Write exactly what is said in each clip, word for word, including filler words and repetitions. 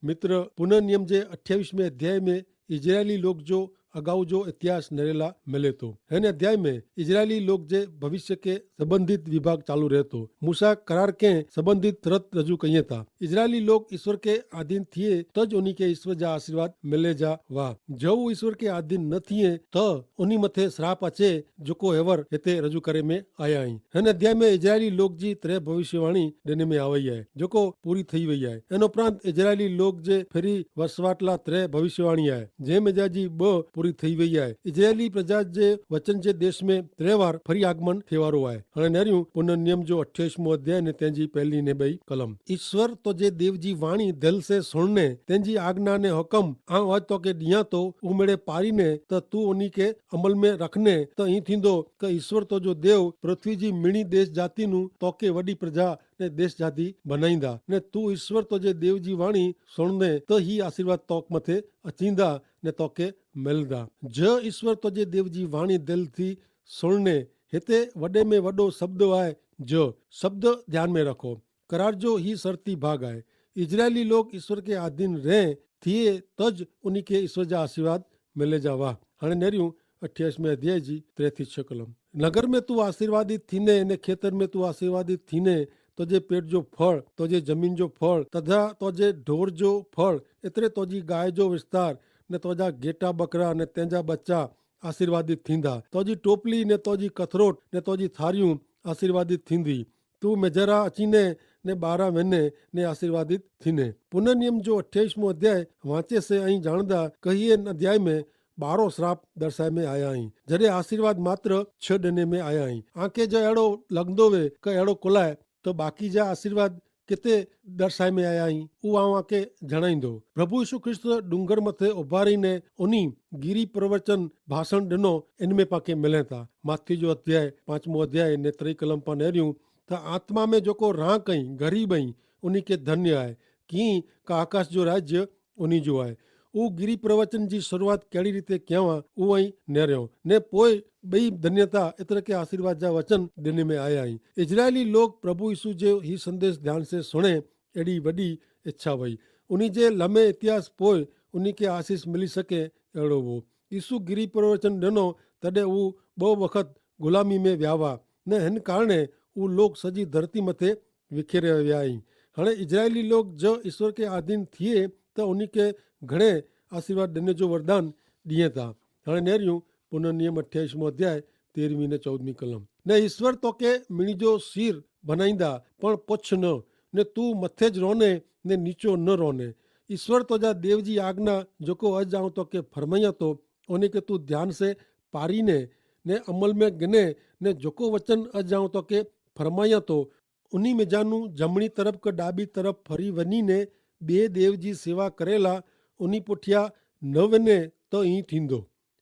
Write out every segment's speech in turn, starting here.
મિત્ર, પુનર્નિયમ જે અઠ્યાવિશ મેં અધ્યાય મેં ઇઝરાયેલી લોક જો અગાઉ જો ઇતિહાસ નરેલા મલેતો. હેન અધ્યાય મેં ઇઝરાયેલી લોક જે ભવિષ્ય કે સંબંધિત વિભાગ ચાલુ રહેતો. મૂસા કરાર કે સંબંધિત તરત રજૂ કહિએ તા. ઇઝરાયેલી લોક ઇશ્વર કે આધીન થિયે તો જ ઉની કે ઇશ્વર જા આશીર્વાદ મલે જા વાહ. જો ઉં ઇશ્વર કે આધીન ન થિયે તો ઉની મતે શ્રાપ અચે. જોકો હેવર હેતે રજૂ કરે મેં આયા હી. હેન અધ્યાય મેં ઇઝરાયેલી લોક જી ત્રે ભવિષ્યવાણી ડેને મેં આવય હૈ જોકો પૂરી થઈ વય હૈ. એન ઉપરાંત ઇઝરાયેલી લોક જે ફેરી વસવાટલા ત્રે ભવિષ્યવાણી હૈ જેમ મેં જા જી બહ પૂરી થઈ વય હૈ. ઇઝરાયેલી પ્રજા જે વચન જે દેશ મેં ત્રે વાર ફરી આગમન થેવારો હૈ. હણે નેર્યું પુનર્નિયમ જો અઠ્યાવિશ મો અધ્યાય ને તેની પહેલી ને બઈ કલમ. ઇશ્વર તો જે દેવ જી વાણી ધલ સે સુણને તેની આજ્ઞા ને હુકમ આવ અજ તો કે દિયા તો ઉમેડે પારી ને તો તું ઉની કે અમલ મેં રખને તો ઇં થીંદો કે ઇશ્વર તો જો દેવ પૃથ્વી જી મિણી દેશ જાતિ નું તો કે વડી પ્રજા ને દેશ જાતિ બનાઈંદા. ને તું ઇશ્વર તો જે દેવ જી વાણી સુણને તો હી આશીર્વાદ તોક મતે અચીંદા ને તોકે મેલદા. જ ઇશ્વર તો જે દેવ જી વાણી દિલ થી સુણને. હેતે વડે મેં વડો શબ્દ આય. જ શબ્દ ધ્યાન મેં રખો. કરાર જો હી સરતી ભાગ આય. ઇઝરાયેલી લોક ઇશ્વર કે આધીન રહે થિયે તજ ઉની કે ઇશ્વર જા આશીર્વાદ મેલે જા વાહ. હણે નેર્યું અઠ્યાસમે અધ્યાય જી ત્રે થી છ કલમ. નગર મેં તું આશીર્વાદિત થીને ને ખેતર મેં તું આશીર્વાદિત થીને. તો જે પેટ જો ફળ, તો જે જમીન જો ફળ તથા તો જે ઢોર જો ફળ, એતરે તો જી ગાય જો વિસ્તાર ને તો જા ગેટા બકરા ને તેંજા બચ્ચા આશીર્વાદિત થીંદા. તો જી ટોપલી ને તો જી કથરોટ ને તો જી થાર્યું આશીર્વાદિત થીંદી. તું મેજરા અચીને ને બારા વેને ને આશીર્વાદિત થીને. પુનર્નિયમ જો અઠ્યાસમો અધ્યાય વાંચે સે અહીં જાણદા કહિએ અધ્યાય મેં બારો શ્રાપ દર્શાય મેં આયા હી. જડે આશીર્વાદ માત્ર છ ડેને મેં આયા હી. આંકે જો એડો લગદો વે કે એડો કોલાય તો બાકી જા આશીર્વાદ કેતે દર્શાય મેં આયા હી ઉ આંકે જણાઈંદો. પ્રભુ ઈસુ ખ્રિસ્ત ડુંગર મતે ઉભારી ને ઉની ગિરી પ્રવચન ભાષણ ડેનો. એન મેં પાંકે મિલે તા માથી જો અધ્યાય પાંચમો અધ્યાય ને ત્રિકલમ પાને રહ્યું. તા આત્મા મેં જોકો રાંક અહીં ગરીબ અહીં ઉની કે ધન્ય આય. કિંક આકાશ જો રાજ્ય ઉની જો આય. ઉહ ગિરી પ્રવચન જી શરૂઆત કહેડી રીતે કહેવા ઉહ અહીં નેર્યો. ને પોય બઈ ધન્યતા એતરે કે આશીર્વાદ જા વચન દેને મેં આયા હી. ઇઝરાયેલી લોગ પ્રભુ ઈસુ જે હી સંદેશ ધ્યાન સે સુણે એડી વડી ઇચ્છા વય. ઉની જે લમે ઇતિહાસ પોય ઉની કે આશીસ મિલી સકે એડો વો. ઈસુ ગિરી પ્રવચન ડેનો તદે ઉહ બહ વખત ગુલામી મેં વ્યાવા. ને હેન કારણે ઉહ લોગ સજી ધરતી મતે વિખેરે વ્યાઈ. હણે ઇઝરાયેલી લોગ જો ઇશ્વર કે આધીન થિયે તો ઉની કે ઘણે આશીર્વાદ ડેને જો વરદાન દિયે તા. હણે નેર્યું પુનર્નિયમ અઠ્યાઈસમો અધ્યાય તેરમી ને ચૌદમી કલમ. ને ઇશ્વર તો કે મિણી જો શિર ભનાઈંદા પણ પછ ન. ને તું મતે જ રોને ને નીચો ન રોને. ઇશ્વર તો જા દેવ જી આજ્ઞા જોકો અજ આઉં તો કે ફરમાયા તો ઉની કે તું ધ્યાન સે પારી ને ને અમલ મેં ગને ને જોકો વચન અજ આઉં તો કે ફરમાયા તો ઉની મેજાનું જમણી તરફ કે ડાબી તરફ ફરી વની ને બે દેવ જી સેવા કરેલા ઉની પુઠ્યા ન વને તો ઇં થીંદો.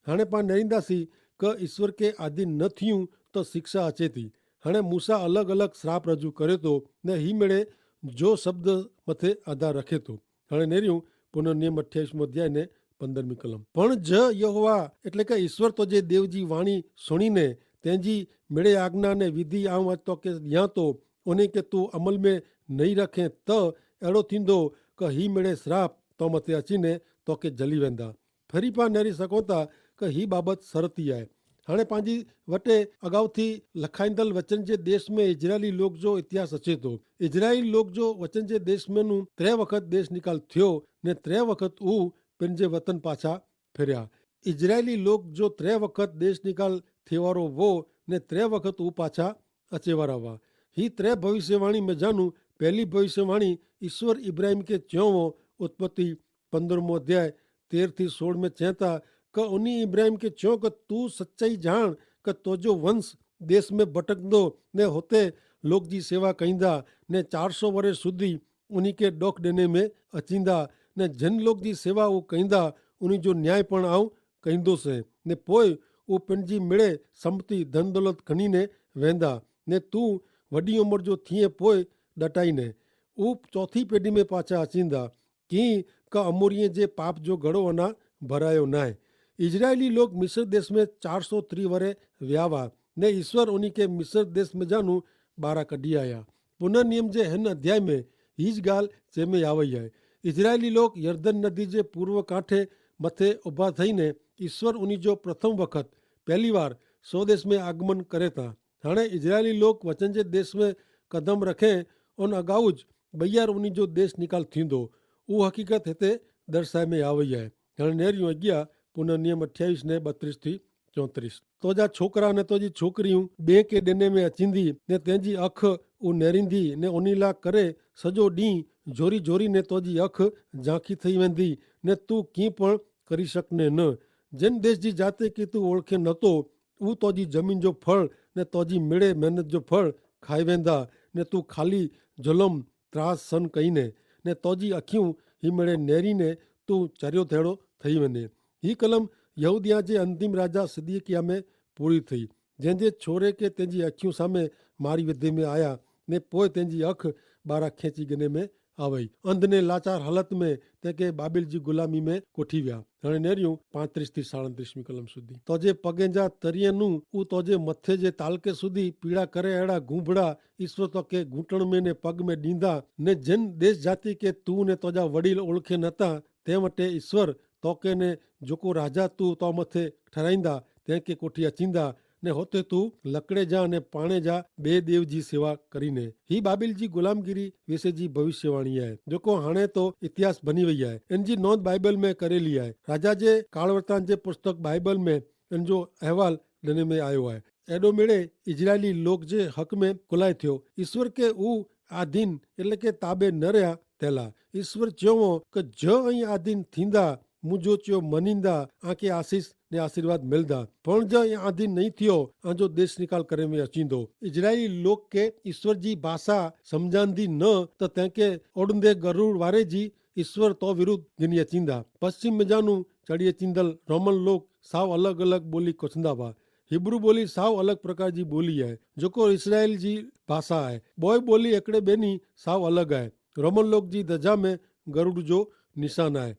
હાણે પાં નરીંદા સી કે ઇશ્વર કે આધીન ન થિયું તો શિક્ષા અચેતી. હાણે મૂસા અલગ અલગ શ્રાપ રજૂ કરે તો ને હી મેળે જો શબ્દ મતે આધાર રખે તો. હાણે નેર્યું પુનર્નિયમ અઠ્યાઈસમો અધ્યાય ને પંદરમી કલમ. પણ જ યહોવા એટલે કે ઇશ્વર તો જે દેવ જી વાણી સુણી ને તેની મેળે આજ્ઞા ને વિધિ આવ તો કે યાં તો ઉની કે તું અમલ મેં નહીં રખે તો એડો થીંદો કે હી મેળે શ્રાપ તો મતે અચીને તો કે જલી વેંદા. ફરી પાં નેરી સકોતા કે હી બાબત સરતી આય. હાણે પાંજી વટે અગાઉ થી લખાઈંદલ વચન જે દેશ મેં ઇઝરાયેલી લોગ જો ઇતિહાસ અચે તો. ઇઝરાયેલી લોગ જો વચન જે દેશ મેં નું ત્રે વખત દેશ નિકાલ થયો ને ત્રે વખત ઉહ પેનજે વતન પાછા ફેર્યા. ઇઝરાયેલી લોગ જો ત્રે વખત દેશ નિકાલ થેવારો વો ને ત્રે વખત ઉહ પાછા અચેવારા વા. હી ત્રે ભવિષ્યવાણી મેં જાનું પહેલી ભવિષ્યવાણી ઇશ્વર ઇબ્રાહિમ કે ચ્યોંવો. ઉત્પત્તિ પંદ્રહમો અધ્યાય તેર થી સોળ મેં ચેંતા કે ઉની ઇબ્રાહિમ કે ચ્યો કે તું સચ્ચાઈ જાણ કે તોજો વંશ દેશ મેં ભટકદો ને હોતે લોક જી સેવા કહીંદા ને ચારસો વરે સુધી ઉની કે ડોખ ડેને મેં અચીંદા ને જેન લોક જી સેવા ઉં કહીંદા ઉની જો ન્યાય પણ આઉં કહીંદો સે. ને પોય ઉં પેનજી મેળે સંપત્તિ ધન દોલત ખની ને વેંદા ને તું વડી ઉમર જો થિયે પોય ડટાઈ ને ઉં ચોથી પેઢી મેં પાછા અચીંદા. કિંક અમોરિયે જે પાપ જો ગડો અના ભરાયો નાય. ઇઝરાયેલી લોક મિસર દેશ મેં ચારસો ત્રી વરે વ્યાવા ને ઇશ્વર ઉની કે મિસર દેશ મેં જાનું બારા કઢ઼ી આયા. પુનર્નિયમ જે હેન અધ્યાય મેં હી જ ગાલ જેમે આવય હૈ. ઇઝરાયેલી લોક યર્દન નદી જે પૂર્વ કાંઠે મતે ઉભા થઈને ઈસ્વર ઉની જો પ્રથમ વખત પહેલી વાર સ્વદેશ મેં આગમન કરે તા. હણે ઇઝરાયેલી લોક વચન જે દેશ મેં કદમ રખે ઉન અગાઉ જ બૈયાર ઉની જો દેશ નિકાલ થીંદો. ઉહ હકીકત હેતે દર્શાય મેં આવય હૈ. હણે નેર્યું અગિયા પુનર્નિયમ અઠ્યાવીસ ને બત્રીસ થી ચોત્રીસ. તો જા છોકરા ને તો જી છોકરી બે કે દેને મેં અચીંદી ને તેની અખ ઉનેરીંદી ને ઓનીલા કરે સજો દી જોરી જોરી ને તો જી અખ જાંખી થઈ વેંદી ને તું કી પણ કરી શક ને ન. જેન દેશ જી જાતે કે તું ઓળખે નતો ઉતો જી જમીન જો ફળ ને તો જી મેળે મહેનત જો ફળ ખાઈ વેંદા ને તું ખાલી જલમ ત્રાસ સન કઈ ને ને તો જી અખ્યું હી મેળે નેરી ને તું ચર્યો થેડો થઈ વેને. હી કલમ યહૂદિયા જે અંતિમ રાજા સિદિકિયા મેં પૂરી થઈ, જેન જે છોરે કે તેની અખ્યું સામે મારી વધે મેં આયા ને પોય તેની અખ બારા ખેંચી ગને મેં આવય. અંધ ને લાચાર હાલત મેં તેંકે બાબિલ જી ગુલામી મેં કોઠી વ્યા. હણે નેર્યું પાંત્રીસ થી સાડત્રીસમી કલમ સુધી. તો જે પગે જા તરિયે નું ઉતો જે મથે જે તાલકે સુધી પીડા કરે એડા ગૂંભડા ઈસ્વર તો કે ગૂંટણ મેં ને પગ મેં દીંદા ને જેન દેશ જાતિ કે તું ને તોજા વડીલ ઓળખે નતા તે વટે ઈસ્વર તો કે ને જોકો રાજા તું તો મતે ઠરાઈંદા તેંકે કોઠી અચીંદા ને હોતે તું લકડે જા ને પાણે જા બે દેવ જી સેવા કરી ને. હી બાબિલ જી ગુલામગીરી વિશે જી ભવિષ્યવાણી હૈ જોકો હણે તો ઇતિહાસ ભની વય હૈ. એન જી નોંધ બાઈબલ મેં કરેલી હૈ. રાજા જે કાળવર્તાન જે પુસ્તક બાઈબલ મેં એન જો અહેવાલ ડેને મેં આયો હૈ. એડો મેળે ઇઝરાયેલી લોક જે હક મેં કુલાઈ થયો ઈસ્વર કે ઉ આધીન એટલે કે તાબે ન રહ્યા તેલા ઈસ્વર ચ્યોવો કે જો અહીં આધીન થીંદા મુજો ચ્યો મનીંદા આંકે આશીસ ને આશીર્વાદ મેલદા. પણ જો અહીં આધીન નહીં થયો આજો દેશ નિકાલ કરે મેં અચીંદો. ઇઝરાયેલી લોક કે ઈસ્વર જી ભાષા સમઝાંદી ન તો તેંકે ઓડંદે ગરુડ વારે જી ઈસ્વર તો વિરુદ્ધ ગિની અચીંદા. પશ્ચિમ મેજાનું ચડી અચીંદલ રોમન લોક સાવ અલગ અલગ બોલી કોછંદા વા. હિબ્રૂ બોલી સાવ અલગ પ્રકાર જી બોલી હૈ જોકો ઇસ્રાયેલ જી ભાષા હૈ. બોય બોલી એકડે બેની સાવ અલગ હૈ. રોમન લોક જી ધજા મેં ગરુડ જો નિશાન હૈ.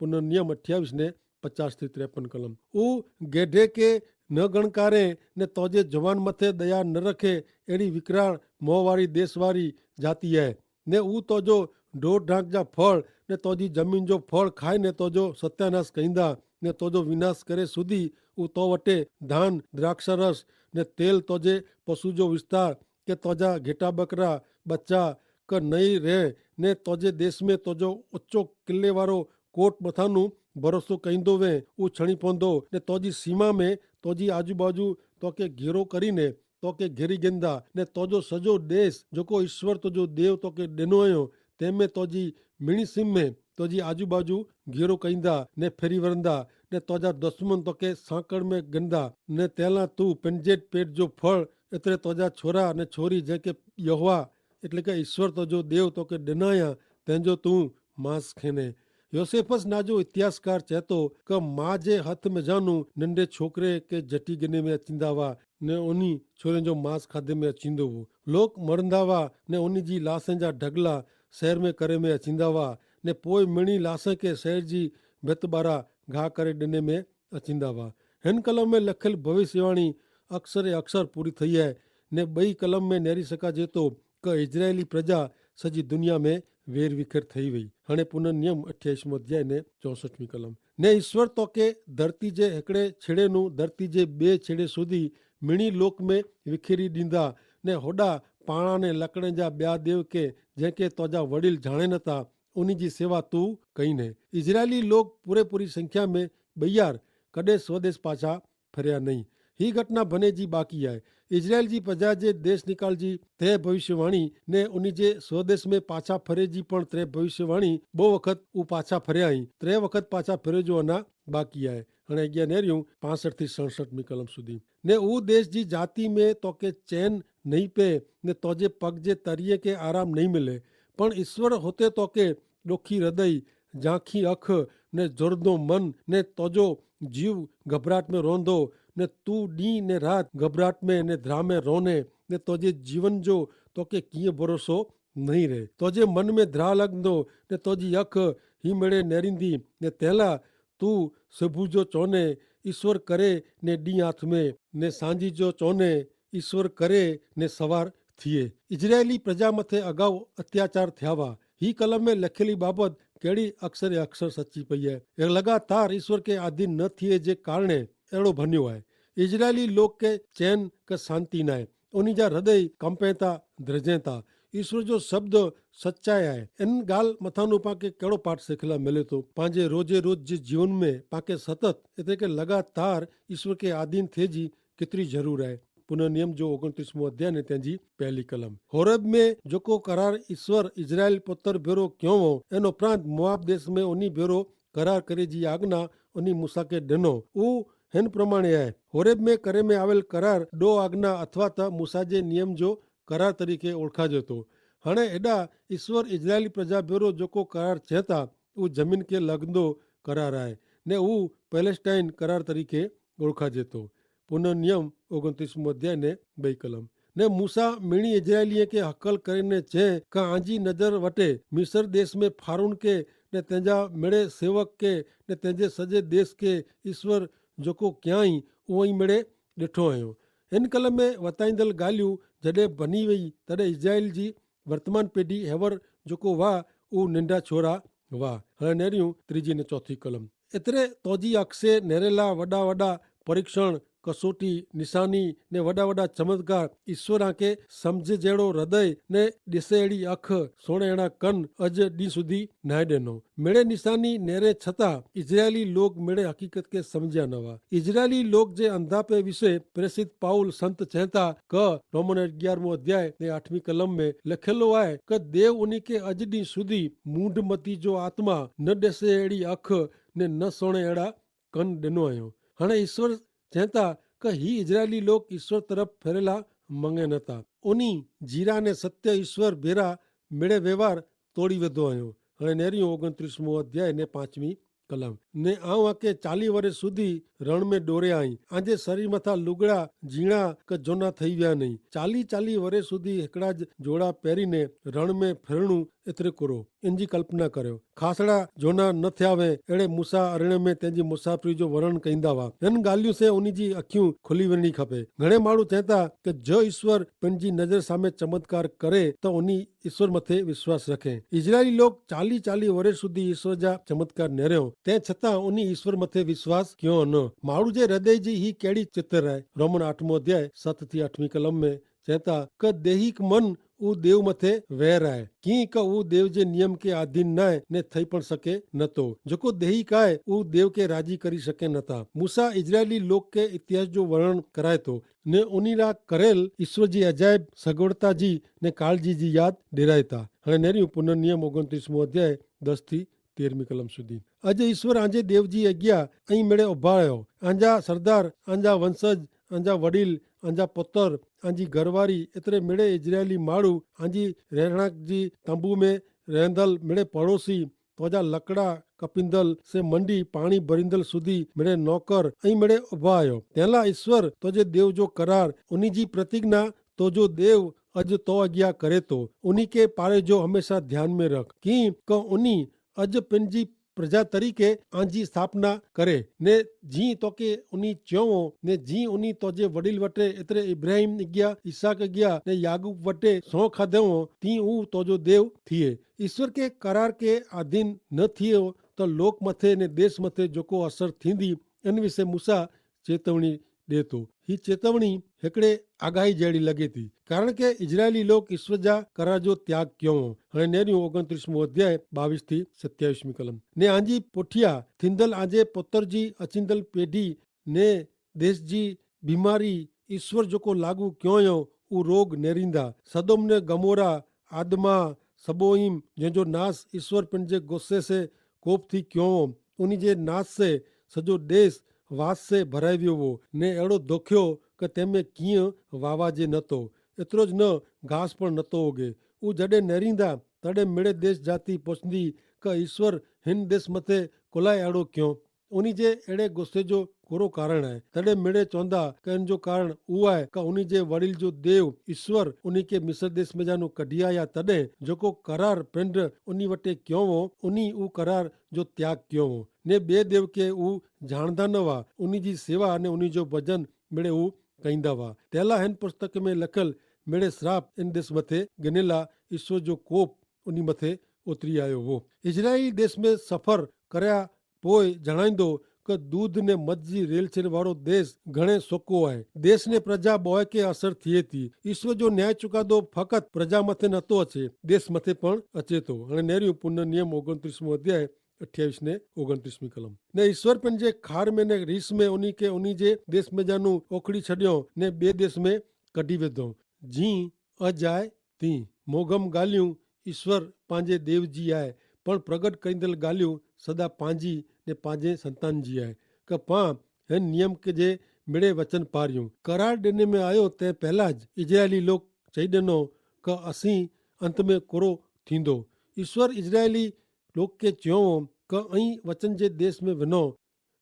પુનર્નિયમ અઠ્યાવીસ ને પચાસ થી ત્રેપન કલમ. ઉ ગેઢે કે ન ગણકારે ને તોજે જવાન મતે દયા ન રખે એડી વિકરાળ મોવારી દેશવારી જાતિ હૈ. ને ઉ તોજો ઢોર ઢાંક જા ફળ ને તોજી જમીન જો ફળ ખાઈ ને તોજો સત્યાનાશ કહીંદા ને તોજો વિનાશ કરે સુધી ઉ તો વટે ધાન દ્રાક્ષારસ ને તેલ તોજે પશુ જો વિસ્તાર કે તોજા ઘેટા બકરા બચ્ચા કે નહીં રહે ને તોજે દેશ મેં તોજો ઓચ્ચો કિલ્લે વારો કોટ મથાનું ભરોસો કહીંદો વે ઉ છણી પોંદો ને તોજી સીમા મેં તોજી આજુબાજુ તોકે ઘેરો કરીને તોકે ઘેરી ગેંદા ને તોજો સજો દેશ જોકો ઈસ્વર તોજો દેવ તોકે ડેનો અયો તેમે તોજી મિણી સીમ મેં તોજી આજુબાજુ ઘેરો કહીંદા ને ફેરી વરંદા ને તોજા દસમન તોકે સાંકળ મેં ગેંદા ને તેલા તું પેનજેટ પેટ જો ફળ એતરે તોજા છોરા ને છોરી જેંકે યહોવા એટલે કે ઈસ્વર તોજો દેવ તોકે ડેનાયા તેનજો તું માંસ ખેને. યોસેફસ નાજો ઇતિહાસકાર ચેતો કે મા જે હત મેં જાનું નંડે છોકરે કે જટી ગને મેં અચિંદા વા ને ઓની છોરે જો માંસ ખાધે મેં અચિંદો વો. લોક મરંદા વા ને ઓની જી લાસે જા ઢગલા સહેર મેં કરે મેં અચિંદા વા ને પોય મેણી લાસે કે સહેર જી ભેતબારા ઘા કરે ડેને મેં અચિંદા વા. હેન કલમ મેં લખેલ ભવિષ્યવાણી અક્ષરે અક્ષર પૂરી થઈ હૈ. ને બઈ કલમ મેં નેરી સકા જેતો કે ઇઝરાયેલી પ્રજા સજી દુનિયા મેં વેર વિખેર થઈ વય. હણે પુનર્નિયમ અઠ્યાઈસમો અધ્યાય ને ચોસઠમી કલમ. ને ઈસ્વર તો કે ધરતી જે હેકડ઼ે છેડ઼ે નું ધરતી જે બે છેડ઼ે સુધી મિણી લોક મેં વિખેરી દીંદા ને હોડા પાણા ને લકડ઼ે જા બ્યા દેવ કે જેંકે તોજા વડીલ જાણે નતા ઉની જી સેવા તું કઈ ને. ઇઝરાયેલી લોક પૂરેપૂરી સંખ્યા મેં બૈયાર કદે સ્વદેશ પાછા ફર્યા નહીં. હી ઘટના ભને જી બાકી આય. ઇઝરાયેલ જી પજા જે દેશ નિકાલ જી તે ભવિષ્યવાણી ને ઉની જે સ્વદેશ મેં પાછા ફરે જી પણ ત્રે ભવિષ્યવાણી બહુ વખત ઉપાછા ફર્યા હી ત્રે વખત પાછા ફરે જો અના બાકી આય. અને અગિયા નેર્યું પાંસઠ થી સડસઠ મી કલમ સુધી. ને ઉ દેશ જી જાતિ મેં તો કે ચેન નહીં પે ને તોજે પગ જે તરિયે કે આરામ નહીં મિલે. પણ ઇશ્વર હોતે તો કે ડોખી હૃદય, જાંખી અખ ને જોરદો મન ને તોજો જીવ ગભરાટ મેં રોંધો. ને તું દી ને રાત ગભરાટ મેં ને ધ્રા મેં રોને ને તોજે જીવન જો તો કે કિંય ભરોસો નહીં રહે. તોજે મન મેં ધ્રા લગદો ને તોજી અખ હી મેળે નેરીંદી ને તેલા તુ સેભુ જો ચોને ઈસ્વર કરે ને દી આથ મેં, ને સાંજી જો ચોને ઈસ્વર કરે ને સવાર થિયે. ઇઝરાયેલી પ્રજા મતે અગાઉ અત્યાચાર થ્યાવા. હી કલમ મેં લખેલી બાબત કહેડી અક્ષરે અક્ષર સચ્ચી પૈયે. એ લગાતાર ઈસ્વર કે આધીન ન થિયે જે કારણે એડો ભન્યો આય. ઇઝરાયેલી લોગ કે ચેન કે શાંતિ નાય. ઉની જા હૃદય કંપેતા ધ્રજેતા. ઈસ્વર જો શબ્દ સચ્ચાઈ આય. એન ગાલ મથાનું પાંકે કેડો પાઠ સેખલા મેલે તો? પાંજે રોજે રોજ જે જીવન મેં પાંકે સતત એતરે કે લગાતાર ઈસ્વર કે આધીન થે જી કિતરી જરૂર આય? પુનર્નિયમ જો ઓગણત્રીસમો અધ્યાય ને તેની પહેલી કલમ. હોરેબ મેં જોકો કરાર ઈસ્વર ઇઝરાયેલ પોતર ભેરો ક્યોંવો એન ઉપરાંત મોઆબ દેશ મેં ઓની ભેરો કરાર કરે જી આજ્ઞા ઓની મૂસા કે ડેનો ઉ હેન પ્રમાણે આય. હોરેબ મેં કરે મેં આવેલ કરાર ડો આજ્ઞા અથવા તા મૂસા જે નિયમ જો કરાર તરીકે ઓળખાજે તો. હણે એડા ઈસ્વર ઇઝરાયેલી પ્રજા ભેરો જોકો કરાર ચેતા ઉ જમીન કે લગદો કરાર આય ને ઉ પેલેસ્ટાઈન કરાર તરીકે ઓળખાજે તો. પુનર્નિયમ ઓગણત્રીસમો અધ્યાય ને બઈ કલમ. ને મૂસા મિણી ઇઝરાયેલી કે હકલ કરે ને ચે કા આજી નજર વટે મિસર દેશ મેં ફારૂન કે ને તેનજા મેળે સેવક કે ને તેનજે સજે દેશ કે ઈસ્વર જોકો ક્યાંય ઉવાઈ મેળે ડેઠો હયો. એન કલમ મેં વતાઈંદલ ગાલિયું જડે ભની વય તડે ઇઝરાયેલ જી વર્તમાન પેઢી હેવર જોકો વા ઉ નિંડા છોરા વા. હણે નેર્યું ત્રીજી ને ચોથી કલમ. એતરે તોજી અક્ષે નેરેલા વડા વડા પરીક્ષણ, કસોટી, નિશાની ને વડા વડા ચમત્કાર ઈસ્વર આંકે સમઝે જેડો હૃદય ને દેસે એડી અખ, સોણે એડા કન અજ દી સુધી નાય દેનો. મેડે નિશાની નેરે છતાં ઇઝરાયેલી લોગ મેડે હકીકત કે સમઝ્યા નવા. ઇઝરાયેલી લોગ જે અંધાપે વિશે પ્રેસિત પાઉલ સંત ચેતા ક રોમન અગિયારમો અધ્યાય ને આઠમી કલમ મેં લખેલો આય કે દેવ ઉની કે અજ દી સુધી મૂંડ મતી જો આત્મા ન દેસે એડી અખ ને ન સોણે એડા કન દેનો આયો. હણે ઈસ્વર ચેતા કે હી ઇઝરાયેલી લોક ઈસ્વર તરફ ફેરેલા મંગે નતા. ઉની જીરા ને સત્ય ઈસ્વર ભેરા મેળે વ્યવહાર તોડી વધો આયો. હણે નેરિયો ઓગણત્રીસમો અધ્યાય ને પાંચમી કલમ. ને આવ આકે ચાલી વરે સુધી રણ મેં ડોરે આઈ. આજે સરીર મતા લુગડા જીણા કે જોના થઈ વ્યા નહીં. ચાલી ચાલી વરે સુધી હેકડા જોડા પેરી ને રણ મેં ફેરણું એતરે કરો. એનજી કલ્પના કર્યો. ખાસડા જોના ન થ્યાવે એડે મૂસા અરણે મેં તેની મુસાફરી જો વર્ણન કઈંદા વા. એન ગાલિયું સે ઉની જી અખ્યું ખુલી વેરણી ખપે. ઘણે માણુ ચેતા કે જો ઈસ્વર પેનજી નજર સામે ચમત્કાર કરે તો ઉની ઈસ્વર મતે વિશ્વાસ રખે. ઇઝરાયેલી લોક ચાલી ચાલી વરે સુધી ઈસ્વર જા ચમત્કાર નેર્યો, તે છતાં ઉની ઈસ્વર મતે વિશ્વાસ ક્યો ન. માણુ જે હૃદય જી હી કેડી ચિત્ર હૈ? રોમન આઠમો અધ્યાય સત થી આઠમી કલમ મેં ચેતા કે દેહિક મન ઉ દેવ મતે વૈર આય. કિંક ઉ દેવ જે નિયમ કે આધીન નાય ને થઈ પણ શકે નતો. જોકો દેહિક આય ઉ દેવ કે રાજી કરી શકે નતા. મૂસા ઇઝરાયેલી લોક કે ઇતિહાસ જો વર્ણન કરાય તો ને ઉની રા કરેલ ઈસ્વર જી અજાયબ સગવડતા જી ને કાળજી જી યાદ ડેરાયતા. હણે નેરી ઉપરનો નિયમ ઓગણત્રીસમો અધ્યાય દસ થી તેરમી કલમ સુધી. અજ ઈસ્વર આજે દેવ જી અગિયા અહીં મેળે ઉભા રહ્યો. આંજા સરદાર, આંજા વંશજ, આંજા વડીલ, આંજા પોતર, આંજી ઘરવારી એતરે મેળે ઇઝરાયેલી માળુ આંજી રહેણાંક જી તંબુ મેં રહેંદલ મેળે પડોશી તોજા લકડા કપિંદલ સે મંડી પાણી ભરિંદલ સુધી મેળે નોકર અહીં મેળે ઉભા આયો. તેલા ઈસ્વર તોજે દેવ જો કરાર ઉની જી પ્રતિજ્ઞા તોજો દેવ અજ તો અગિયા કરે તો ઉની કે પારે જો હમેંશા ધ્યાન મેં રખ કિંક ઉની અજ પેનજી પ્રજા તરીકે આંજી સ્થાપના કરે ને જી તોકે ઉની ચ્યોવો ને જી ઉની તોજે વડીલ વટે એતરે ઇબ્રાહિમ અગિયા ઇસાક અગિયા ને યાગૂબ વટે સોં ખાધેવો તી ઉં તોજો દેવ થિયે. ઈસ્વર કે કરાર કે આધીન ન થિયો તો લોક મતે ને દેશ મતે જોકો અસર થીંદી એન વિશે મૂસા ચેતવણી દેતો. હી ચેતવણી હેકડ઼ે આગાહી જેડી લગેતી. કારણ કે ઇઝરાયેલી લોક ઈસ્વર જા કરાર જો ત્યાગ ક્યો. હણે નેર્યું ઓગણત્રીસમો અધ્યાય બાવીસ થી સત્યાવીસમી કલમ. ને આંજી પોઠિયા થીંદલ આજે પોતર જી અચિંદલ પેઢી ને દેશ જી બીમારી ઈસ્વર જોકો લાગુ ક્યોંયો ઉ રોગ નેરીંદા. સદોમ ને ગમોરા, આદમા, સબોઈમ જેન જો નાસ ઈસ્વર પેનજે ગોસ્સે સે કોપ થી ક્યોંઓ ઉની જે નાસ સે સજો દેશ વાસ સે ભરાઈ વ્યો વો ને એડો ધોખ્યો કે તેમે કિંય વાવા જે નતો એતરો જ ન ઘાસ પણ નતો ઓગે. ઉ જડે નેરીંદા તડે મેડે દેશ જાતી પોચંદી કે ઈસ્વર હિન દેશ મતે કોલાઈ એડો ક્યો ઉની જે એડે ગોસ્સે જો કોરો કારણ આય? તદે મેડે ચોંદા કે એન જો કારણ ઉઆય કે ઉની જે વડીલ જો દેવ ઈસ્વર ઉની કે મિસર દેશ મેં જાનું કઢ઼િયા યા તદે જોકો કરાર પેંડ ઉની વટે ક્યોંવો, ઉની ઉ કરાર જો ત્યાગ ક્યોંવો. ને બે દેવ કે ઉ જાણદા ન વા ઉની જી સેવા અને ઉની જો ભજન મેડે ઉ કહીંદા વા. તેલા હેન પુસ્તક મેં લખલ મેડે સ્રાપ એન દેશ મતે ગનેલા ઈસ્વર જો કોપ ઉની મતે ઉતરી આયો હો. ઇઝરાયેલી દેશ મેં સફર કર્યા પોય જણાઈંદો કે દૂધ ને મત જી રેલ છેન વારો દેશ ઘણે સોકો આય. દેશ ને પ્રજા બોય કે અસર થિયે થી. ઈસ્વર જો ન્યાય ચુકાદો ફક્ત પ્રજા મતે નતો અછે, દેશ મતે પણ અચેતો. અને નેર્યું પુનર્નિયમ ઓગણત્રીસમો અધ્યાય અઠ્યાવીસ ને ઓગણત્રીસમી કલમ. ને ઈસ્વર પેનજે ખાર મેં ને રીસ મેં ઉની કે ઉની જે દેશ મેં જાનું ઓખડી છડ્યો ને બે દેશ મેં કઢ઼ી વેધો. જી અજાય તી મોગમ ગાલિયું ઈસ્વર પાંજે દેવ જી આય. પણ પ્રગટ કરીંદલ ગાલિયું સદા પાંજી ને પાંજે સંતાન જી આય. કે પાં હેન નિયમ કે જે મેડે વચન પાર્યું કરાર દેને મેં આયો તે પહેલા જ ઇઝરાયેલી લોક ચહી દેનો કે અસી અંત મેં કોરો થીંદો. ઈસ્વર ઇઝરાયેલી લોક કે ચ્યોંવો કે અહીં વચન જે દેશ મેં વિનો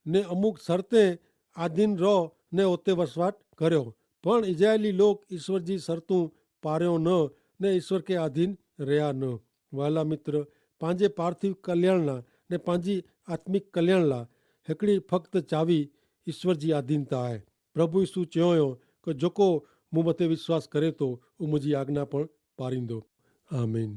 ને અમુક સરતે આધીન રહો ને ઓતે વસવાટ કર્યો. પણ ઇઝરાયેલી લોક ઈસ્વર જી સરતું પાર્યો ન ને ઈસ્વર કે આધીન રહ્યા ન. વહાલા મિત્ર, પાંજે પાર્થિવ કલ્યાણલા ને પાંજી આત્મિક કલ્યાણલા હેકડી ફક્ત ચાવી ઈસ્વર જી આધીનતા આય. પ્રભુ ઈસુ ચ્યોંયો કે જોકો મું મતે વિશ્વાસ કરે તો ઉં મુજી આજ્ઞા પણ પારીંદો. આમીન.